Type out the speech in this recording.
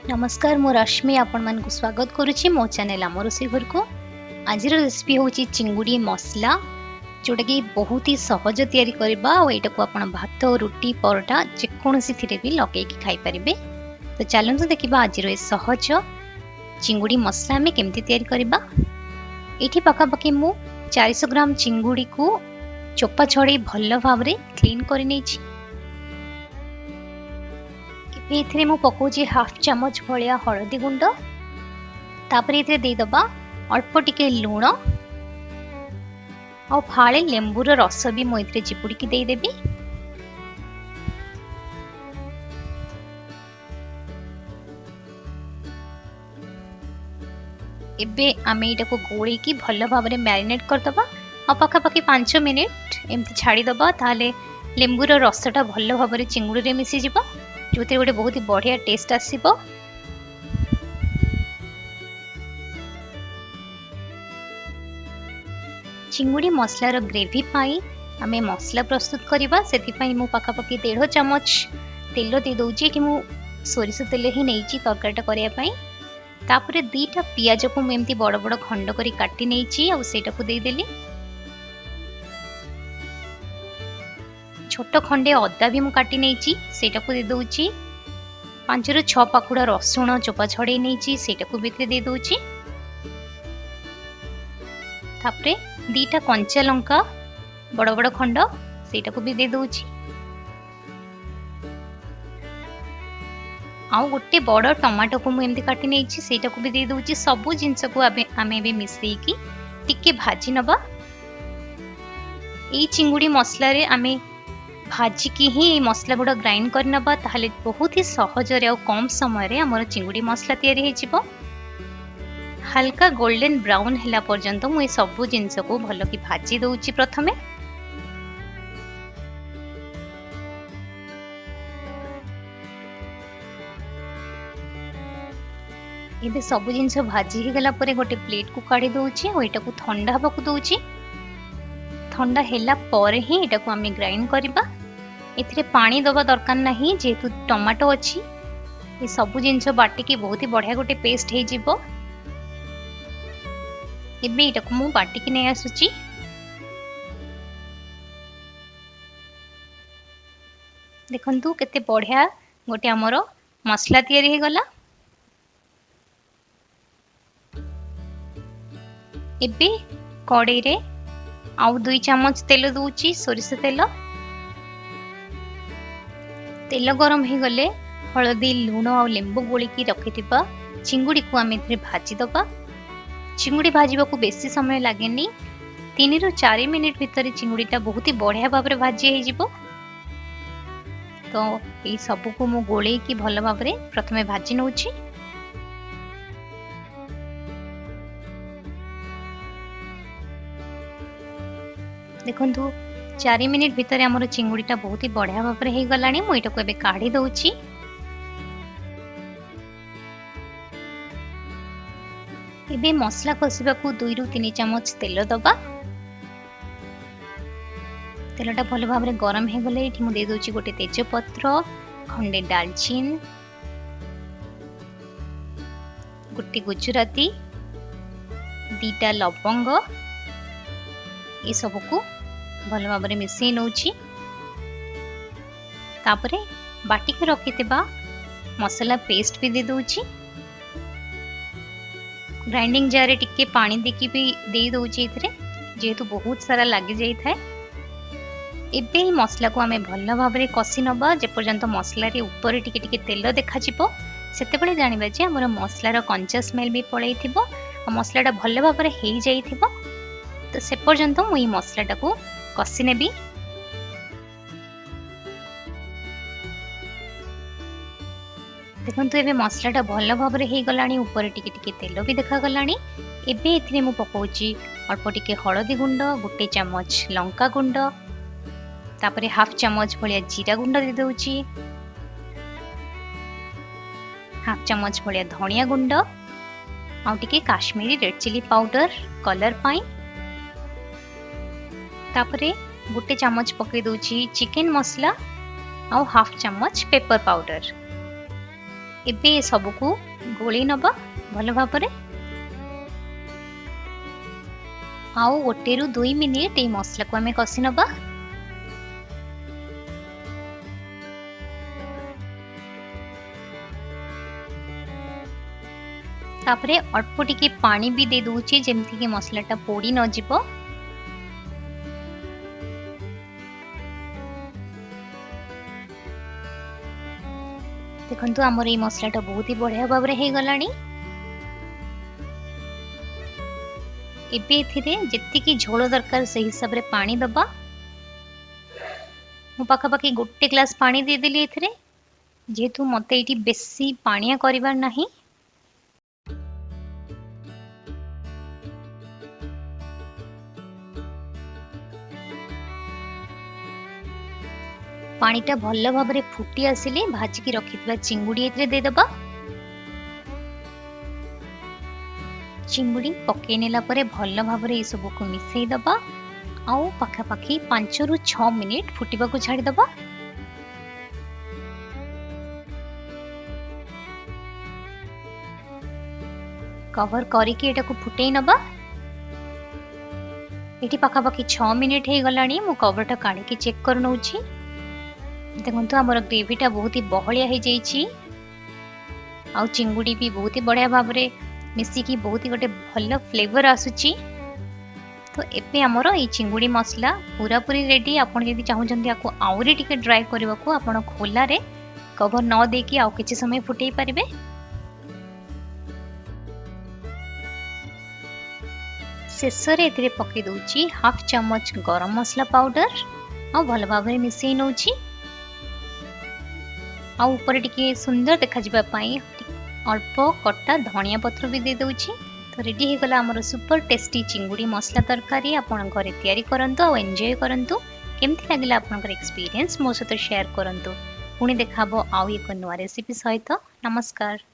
ନମସ୍କାର, ମୁଁ ରଶ୍ମି ଆପଣମାନଙ୍କୁ ସ୍ୱାଗତ କରୁଛି ମୋ ଚ୍ୟାନେଲ୍ ଆମ ରୋଷେଇ ଘରକୁ। ଆଜିର ରେସିପି ହେଉଛି ଚିଙ୍ଗୁଡ଼ି ମସଲା, ଯେଉଁଟାକି ବହୁତ ହି ସହଜ ତିଆରି କରିବା ଆଉ ଏଇଟାକୁ ଆପଣ ଭାତ, ରୁଟି, ପରଟା ଯେକୌଣସିଥିରେ ବି ଲଗେଇକି ଖାଇପାରିବେ। ତ ଚାଲନ୍ତୁ ଦେଖିବା ଆଜିର ଏ ସହଜ ଚିଙ୍ଗୁଡ଼ି ମସଲା ଆମେ କେମିତି ତିଆରି କରିବା। ଏଇଠି ପାଖାପାଖି ମୁଁ 400 ଗ୍ରାମ ଚିଙ୍ଗୁଡ଼ିକୁ ଚୋପା ଛଡ଼େଇ ଭଲ ଭାବରେ କ୍ଲିନ୍ କରିନେଇଛି। ଏବେ ଏଥିରେ ମୁଁ ପକାଉଛି ହାଫ୍ ଚାମଚ ଭଳିଆ ହଳଦୀ ଗୁଣ୍ଡ। ତାପରେ ଏଥିରେ ଦେଇଦେବା ଅଳ୍ପ ଟିକେ ଲୁଣ ଆଉ ଫାଳେ ଲେମ୍ବୁର ରସ ବି ମୁଁ ଏଥିରେ ଚିପୁଡ଼ିକି ଦେଇଦେବି। ଏବେ ଆମେ ଏଇଟାକୁ ଗୋଳେଇକି ଭଲ ଭାବରେ ମ୍ୟାରିନେଟ୍ କରିଦେବା ଆଉ ପାଖାପାଖି 5 ମିନିଟ୍ ଏମିତି ଛାଡ଼ିଦେବା। ତାହେଲେ ଲେମ୍ବୁର ରସଟା ଭଲ ଭାବରେ ଚିଙ୍ଗୁଡ଼ିରେ ମିଶିଯିବ, ଯେଉଁଥିରେ ଗୋଟେ ବହୁତ ବଢ଼ିଆ ଟେଷ୍ଟ ଆସିବ। ଚିଙ୍ଗୁଡ଼ି ମସଲାର ଗ୍ରେଭି ପାଇଁ ଆମେ ମସଲା ପ୍ରସ୍ତୁତ କରିବା। ସେଥିପାଇଁ ମୁଁ ପାଖାପାଖି 1.5 ଚାମଚ ତେଲ ଦେଇଦେଉଛି। ଏଠି ମୁଁ ସୋରିଷ ତେଲ ହିଁ ନେଇଛି ତରକାରୀଟା କରିବା ପାଇଁ। ତାପରେ 2ଟା ପିଆଜକୁ ମୁଁ ଏମିତି ବଡ଼ ବଡ଼ ଖଣ୍ଡ କରି କାଟି ନେଇଛି ଆଉ ସେଇଟାକୁ ଦେଇଦେଲି। ଛୋଟ ଖଣ୍ଡେ ଅଦା ବି ମୁଁ କାଟି ନେଇଛି, ସେଇଟାକୁ ଦେଇଦେଉଛି। 5ରୁ 6 ପାଖୁଡ଼ା ରସୁଣ ଚୋପା ଛଡ଼େଇ ନେଇଛି, ସେଇଟାକୁ ବି ଏଥିରେ ଦେଇଦେଉଛି। ତାପରେ 2ଟା କଞ୍ଚା ଲଙ୍କା ବଡ଼ ବଡ଼ ଖଣ୍ଡ, ସେଇଟାକୁ ବି ଦେଇଦେଉଛି। ଆଉ ଗୋଟେ ବଡ଼ ଟମାଟୋକୁ ମୁଁ ଏମିତି କାଟି ନେଇଛି, ସେଇଟାକୁ ବି ଦେଇଦେଉଛି। ସବୁ ଜିନିଷକୁ ଆମେ ଏବେ ମିଶେଇକି ଟିକେ ଭାଜି ନେବା। ଏଇ ଚିଙ୍ଗୁଡ଼ି ମସଲାରେ ଆମେ ଭାଜିକି ହିଁ ଏଇ ମସଲା ଗୁଡ଼ା ଗ୍ରାଇଣ୍ଡ କରିନେବା, ତାହେଲେ ବହୁତ ହି ସହଜରେ ଆଉ କମ୍ ସମୟରେ ଆମର ଚିଙ୍ଗୁଡ଼ି ମସଲା ତିଆରି ହେଇଯିବ। ହାଲକା ଗୋଲ୍ଡେନ୍ ବ୍ରାଉନ୍ ହେଲା ପର୍ଯ୍ୟନ୍ତ ମୁଁ ଏ ସବୁ ଜିନିଷକୁ ଭଲକି ଭାଜି ଦେଉଛି ପ୍ରଥମେ। ଏବେ ସବୁ ଜିନିଷ ଭାଜି ହେଇଗଲା ପରେ ଗୋଟେ ପ୍ଲେଟ୍କୁ କାଢ଼ି ଦେଉଛି ଆଉ ଏଇଟାକୁ ଥଣ୍ଡା ହେବାକୁ ଦେଉଛି। ଥଣ୍ଡା ହେଲା ପରେ ହିଁ ଏଟାକୁ ଆମେ ଗ୍ରାଇଣ୍ଡ କରିବା। ଏଥିରେ ପାଣି ଦେବା ଦରକାର ନାହିଁ, ଯେହେତୁ ଟମାଟୋ ଅଛି। ଏ ସବୁ ଜିନିଷ ବାଟିକି ବହୁତ ହି ବଢ଼ିଆ ଗୋଟେ ପେଷ୍ଟ ହେଇଯିବ। ଏବେ ଏଇଟାକୁ ମୁଁ ବାଟିକି ନେଇ ଆସୁଛି। ଦେଖନ୍ତୁ କେତେ ବଢ଼ିଆ ଗୋଟେ ଆମର ମସଲା ତିଆରି ହେଇଗଲା। ଏବେ କଡ଼େଇରେ ଆଉ 2 ଚାମଚ ତେଲ ଦେଉଛି, ସୋରିଷ ତେଲ। ତେଲ ଗରମ ହେଇଗଲେ ହଳଦୀ, ଲୁଣ ଆଉ ଲେମ୍ବୁ ଗୋଳିକି ରଖିଥିବା ଚିଙ୍ଗୁଡ଼ିକୁ ଆମେ ଏଥିରେ ଭାଜିଦେବା। ଚିଙ୍ଗୁଡ଼ି ଭାଜିବାକୁ ବେଶୀ ସମୟ ଲାଗେନି, 3ରୁ 4 ମିନିଟ୍ ଭିତରେ ଚିଙ୍ଗୁଡ଼ିଟା ବହୁତ ହି ବଢ଼ିଆ ଭାବରେ ଭାଜି ହେଇଯିବ। ତ ଏଇ ସବୁକୁ ମୁଁ ଗୋଳେଇକି ଭଲ ଭାବରେ ପ୍ରଥମେ ଭାଜି ନେଉଛି। ଦେଖନ୍ତୁ 4 ମିନିଟ୍ ଭିତରେ ଆମର ଚିଙ୍ଗୁଡ଼ିଟା ବହୁତ ହି ବଢ଼ିଆ ଭାବରେ ହେଇଗଲାଣି। ମୁଁ ଏଇଟାକୁ ଏବେ କାଢ଼ି ଦେଉଛି। ଏବେ ମସଲା କଷିବାକୁ 2ରୁ 3 ଚାମଚ ତେଲ ଦେବା। ତେଲଟା ଭଲ ଭାବରେ ଗରମ ହେଇଗଲେ ଏଠି ମୁଁ ଦେଇଦେଉଛି ଗୋଟେ ତେଜପତ୍ର, ଖଣ୍ଡେ ଡାଲଚିନି, ଗୋଟେ ଗୁଜୁରାତି, 2ଟା ଲବଙ୍ଗ, ଏସବୁକୁ ଭଲ ଭାବରେ ମିଶେଇ ନେଉଛି। ତାପରେ ବାଟିକି ରଖିଥିବା ମସଲା ପେଷ୍ଟ ବି ଦେଇଦେଉଛି। ଗ୍ରାଇଣ୍ଡିଙ୍ଗ ଜାରରେ ଟିକେ ପାଣି ଦେଇକି ବି ଦେଇଦେଉଛି ଏଥିରେ, ଯେହେତୁ ବହୁତ ସାରା ଲାଗିଯାଇଥାଏ। ଏବେ ଏଇ ମସଲାକୁ ଆମେ ଭଲ ଭାବରେ କଷି ନେବା। ଯେପର୍ଯ୍ୟନ୍ତ ମସଲାରେ ଉପରେ ଟିକେ ଟିକେ ତେଲ ଦେଖାଯିବ, ସେତେବେଳେ ଜାଣିବା ଯେ ଆମର ମସଲାର କଞ୍ଚା ସ୍ମେଲ୍ ବି ପଳେଇଥିବ ଆଉ ମସଲାଟା ଭଲ ଭାବରେ ହେଇଯାଇଥିବ। ତ ସେ ପର୍ଯ୍ୟନ୍ତ ମୁଁ ଏଇ ମସଲାଟାକୁ କଷି ନେବି। ଦେଖନ୍ତୁ ଏବେ ମସଲାଟା ଭଲ ଭାବରେ ହେଇଗଲାଣି, ଉପରେ ଟିକେ ଟିକେ ତେଲ ବି ଦେଖାଗଲାଣି। ଏବେ ଏଥିରେ ମୁଁ ପକାଉଛି ଅଳ୍ପ ଟିକେ ହଳଦୀ ଗୁଣ୍ଡ, 1 ଚାମଚ ଲଙ୍କା ଗୁଣ୍ଡ, ତାପରେ ହାଫ୍ ଚାମଚ ଭଳିଆ ଜିରା ଗୁଣ୍ଡ ଦେଇଦେଉଛି, ହାଫ୍ ଚାମଚ ଭଳିଆ ଧଣିଆ ଗୁଣ୍ଡ ଆଉ ଟିକେ Kashmiri red chilli powder colour ପାଇଁ। ତାପରେ 1 ଚାମଚ ପକାଇ ଦେଉଛି ଚିକେନ୍ ମସଲା ଆଉ ହାଫ୍ ଚାମଚ ପେପର ପାଉଡର। ଏବେ ସବୁକୁ ଗୋଳେଇ ନେବା ଭଲ ଭାବରେ। ଆଉ 1ରୁ 2 ମିନିଟ୍ ଏଇ ମସଲାକୁ ଆମେ କଷି ନେବା। ତାପରେ ଅଳ୍ପ ଟିକେ ପାଣି ବି ଦେଇ ଦଉଛି, ଯେମିତିକି ମସଲାଟା ପୋଡ଼ି ନଯିବ। ଦେଖନ୍ତୁ ଆମର ଏଇ ମସଲାଟା ବହୁତ ହି ବଢ଼ିଆ ଭାବରେ ହେଇଗଲାଣି। ଏବେ ଏଥିରେ ଯେତିକି ଝୋଳ ଦରକାର ସେଇ ହିସାବରେ ପାଣି ଦବା। ମୁଁ ପାଖାପାଖି 1 ଗ୍ଲାସ୍ ପାଣି ଦେଇଦେଲି ଏଥିରେ, ଯେହେତୁ ମୋତେ ଏଇଠି ବେଶୀ ପାଣିଆ କରିବାର ନାହିଁ। ପାଣିଟା ଭଲ ଭାବରେ ଫୁଟି ଆସିଲେ ଭାଜିକି ରଖିଥିବା ଚିଙ୍ଗୁଡ଼ି ଏଥିରେ ଦେଇଦେବା। ଚିଙ୍ଗୁଡ଼ି ପକେଇ ନେଲା ପରେ ଭଲ ଭାବରେ ଏସବୁକୁ ମିଶେଇ ଦେବା ଆଉ ପାଖାପାଖି 5ରୁ 6 ମିନିଟ୍ ଫୁଟିବାକୁ ଛାଡ଼ିଦେବା। କଭର କରିକି ଏଟାକୁ ଫୁଟେଇ ନେବା। ଏଠି ପାଖାପାଖି 6 ମିନିଟ୍ ହେଇଗଲାଣି। ମୁଁ କଭରଟା କାଢ଼ିକି ଚେକ୍ କରିନେଉଛି। ଦେଖନ୍ତୁ ଆମର ଗ୍ରେଭିଟା ବହୁତ ହି ବହଳିଆ ହେଇଯାଇଛି ଆଉ ଚିଙ୍ଗୁଡ଼ି ବି ବହୁତ ହି ବଢ଼ିଆ ଭାବରେ ମିଶିକି ବହୁତ ହି ଗୋଟେ ଭଲ ଫ୍ଲେଭର ଆସୁଛି। ତ ଏବେ ଆମର ଏଇ ଚିଙ୍ଗୁଡ଼ି ମସଲା ପୁରାପୁରି ରେଡ଼ି। ଆପଣ ଯଦି ଚାହୁଁଛନ୍ତି ଆକୁ ଆହୁରି ଟିକେ ଡ୍ରାଏ କରିବାକୁ, ଆପଣ ଖୋଲାରେ କଭର ନ ଦେଇକି ଆଉ କିଛି ସମୟ ଫୁଟେଇ ପାରିବେ। ଶେଷରେ ଏଥିରେ ପକେଇ ଦଉଛି ହାଫ୍ ଚାମଚ ଗରମ ମସଲା ପାଉଡର ଆଉ ଭଲ ଭାବରେ ମିଶେଇ ନଉଛି। ଆଉ ଉପରେ ଟିକେ ସୁନ୍ଦର ଦେଖାଯିବା ପାଇଁ ଅଳ୍ପ କଟା ଧନିଆ ପତ୍ର ବି ଦେଇଦେଉଛି। ତ ରେଡ଼ି ହେଇଗଲା ଆମର ସୁପର ଟେଷ୍ଟି ଚିଙ୍ଗୁଡ଼ି ମସଲା ତରକାରୀ। ଆପଣ ଘରେ ତିଆରି କରନ୍ତୁ ଆଉ ଏନ୍ଜୟ କରନ୍ତୁ। କେମିତି ଲାଗିଲା ଆପଣଙ୍କର ଏକ୍ସପିରିଏନ୍ସ ମୋ ସହିତ ସେୟାର କରନ୍ତୁ। ପୁଣି ଦେଖାହବ ଆଉ ଏକ ନୂଆ ରେସିପି ସହିତ। ନମସ୍କାର।